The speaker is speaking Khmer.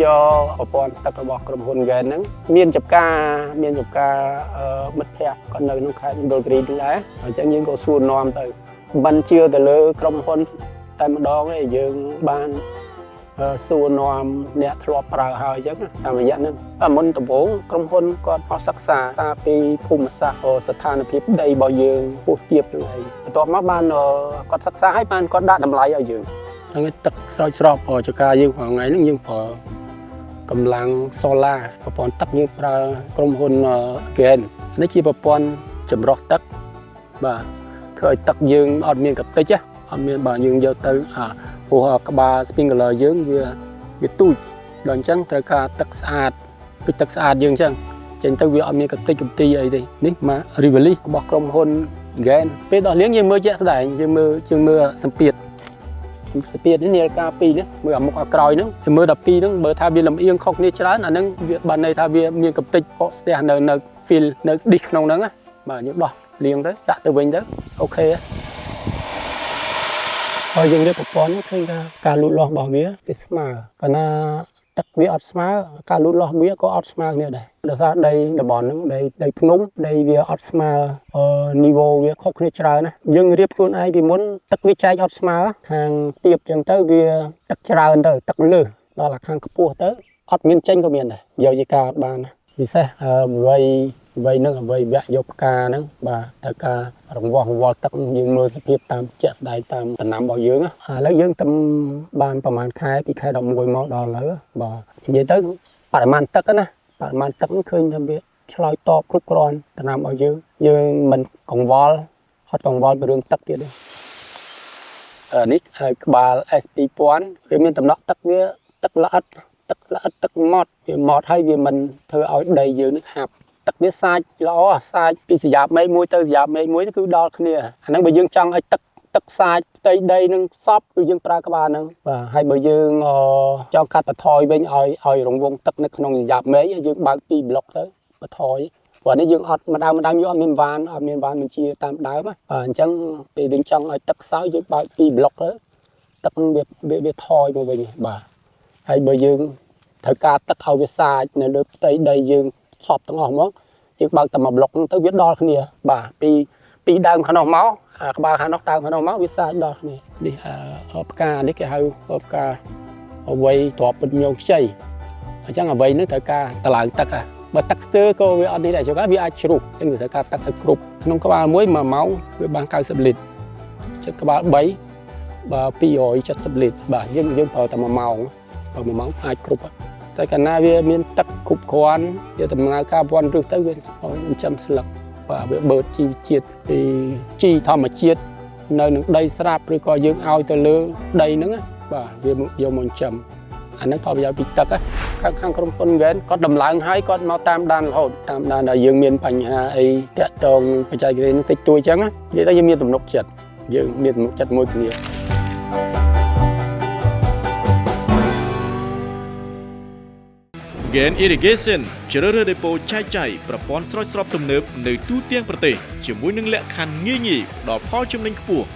យកប្រព័ន្ធទឹករបស់ក្រុមហ៊ុន Gain ហ្នឹងមានចំការមានចំការមិត្តភ័ក្តិគាត់នៅក្នុងខេត្តមណ្ឌលគិរីហ្នឹងដែរអញ្ចឹងយើងក៏សួរនាំទៅមិនជឿទៅលើក្រុមហ៊ុនតែម្ដងទេយើងបានសួរនាំអ្នកធ្លាប់ប្រើហើយអញ្ចឹងតាមរយៈហ្នឹងមុនដំបូងក្រុមហ៊ុនគាត់អស់សិក្សាតាពីភូមិសាស្ត្រស្ថានភាពដីរបស់យើងពោះទៀបហ្នឹងឯងបន្ទាប់មកបានគាត់សិក្សាហើយបានគាត់ដាក់តម្លៃឲ្យយើងហ្នឹងទឹកស្រោចស្រពចការយើងរាល់ថ្ងៃហ្នឹងយើងប្រើកម្លាំង solar ប្រព័ន្ធទឹកយើងប្រើក្រុមហ៊ុន Gain នេះជាប្រព័ន្ធចម្រោះទឹកបាទធ្វើឲ្យទឹកយើងអត់មានកម្ទេចអត់មានបាទយើងយកទៅអាព្រោះក្បាល sprinkler យើងវាវាទូចដល់អញ្ចឹងត្រូវការទឹកស្អាតដូចទឹកស្អាតយើងអញ្ចឹងចេញទៅវាអត់មានកម្ទេចកម្ទីអីទេនេះមក Rivulis របស់ក្រុមហ៊ុន Gain ពេលដោះលាងយើងមើលជាក់ស្ដែងយើងមើលយើងមើលសម្ពាធសម្ពាធនេះនាឡិកា2នេះមើលអាមុខអាក្រោយហ្នឹងយើងមើល12ហ្នឹងបើថាវាលំអៀងខុសគ្នាច្រើនអាហ្នឹងវាបានន័យថាវាមានកម្ទេចកកស្ទះនៅនៅ fill នៅ dish ក្នុងហ្នឹងណាបាទយើងដោះលាងទៅដាក់ទៅវិញទៅOK ហើយយើងរៀបប្រព័ន្ធឃើញថាការលូតលាស់របស់វាវាស្មើកាលណាទឹកវាអត់ស្មើការលូតលាស់វាក៏អត់ស្មើគ្នាដែរដោយសារដីតំបន់ហ្នឹងដីដីភ្នំដីវាអត់ស្មើអឺ niveau វាខុសគ្នាច្រើនណាយើងរៀបខ្លួនឯងពីមុនទឹកវាចែកអត់ស្មើខាងទៀបចឹងទៅវាទឹកច្រើនទៅទឹកលើសដល់ខាងខ្ពស់ទៅអត់មានចេញក៏មានដែរយកជាការអត់បានណាពិសេសអ្វីអ្វីនឹងអ្វីវគ្គយកផ្កាហ្នឹងបាទត្រូវការរង្វាស់រង្វាល់ទឹកយើងមើលសភាពតាមជាក់ស្ដែងតាមដំណាំរបស់យើងឥឡូវយើងតែបានប្រហែលខែពីខែ11មកដល់ឥឡូវបាទនិយាយទៅបរិមាណទឹកណាបរិមាណទឹកឃើញថាវាឆ្លើយតបគ្រប់គ្រាន់ដំណាំរបស់យើងយើងមិនកង្វល់អត់កង្វល់ពីរឿងទឹកទៀតទេនេះហើយក្បាល S2000 វាមានតំណក់ទឹកវាទឹកល្អិតទឹកល្អិតទឹកម៉ត់វាម៉ត់ហើយវាមិនធ្វើឲ្យដីយើងនឹងហាប់ទឹកវាសាចល្អសាចពីស្យាបមេឃមួយទៅស្យាបមេឃមួយគឺដល់គ្នាអាហ្នឹងបើយើងចង់ឲ្យទឹកទឹកសាចផ្ទៃដីនឹងសពគឺយើងប្រើក្បាលហ្នឹងបាទហើយបើយើងចង់កាត់បន្ថយវិញឲ្យឲ្យរង្វង់ទឹកនៅក្នុងស្យាបមេឃយើងបើក2ប្លុកទៅបន្ថយព្រោះនេះយើងអត់ម្ដងម្ដងយើងអត់មានវ៉ានអត់មានវ៉ានបញ្ជាតាមដើមបាទអញ្ចឹងពេលយើងចង់ឲ្យទឹកសើយើងបើក2ប្លុកទៅទឹកវាវាថយមកវិញបាទហើយបើយើងត្រូវការទឹកឲ្យវាសាចនៅលើផ្ទៃដីយើងសពទាំងអស់ហ្មងយើងបើកតែមួយប្លុកហ្នឹងទៅវាដល់គ្នាបាទពីពីដើមខាងនោះមកអាក្បាលខាងនោះដើមខាងនោះមកវាសាចដល់គ្នានេះអាផ្កានេះគេហៅផ្កាអ្វីទ្របពុតញងខ្ចីអញ្ចឹងអ្វីនេះត្រូវការតឡើងទឹកហ่ะបើទឹកស្ទើក៏វាអត់នេះដែរជួនកាលវាអាចជ្រុះអញ្ចឹងវាត្រូវការទឹកឲ្យគ្រប់ក្នុងក្បាលមួយ1ម៉ោងវាបាន90លីត្រអញ្ចឹងក្បាល3បាទ270លីត្របាទយើងយើងប្រើតែ1ម៉ោងប្រើ1ម៉ោងអាចគ្រប់តែកាលណាវាមានទឹកគ្រប់គ្រាន់វាដំណើរការប្រព័ន្ធឫសទៅវាចិញ្ចឹមស្លឹកបាទវាបឺតជីវជាតិពីជីធម្មជាតិនៅនឹងដីស្រាប់ឬក៏យើងឲ្យទៅលើដីហ្នឹងបាទវាយកមកចិញ្ចឹមអាហ្នឹងផលប្រយោជន៍ពីទឹកខាងខាងក្រុមហ៊ុន Gain គាត់ដំឡើងហើយគាត់មកតាមដានរហូតតាមដានដល់យើងមានបញ្ហាអីតាក់ទងបច្ចេកទេសតិចតួចអញ្ចឹងនិយាយទៅយើងមានទំនុកចិត្តយើងមានទំនុកចិត្តមួយគ្នា Gain Irrigation ជ្រើសរើសដេប៉ូចែកចាយប្រព័ន្ធស្រោចស្រពទំនើបនៅទូទាំងប្រទេសជាមួយនឹងលក្ខខណ្ឌងាយៗផ្ដល់ផលចំណេញខ្ពស់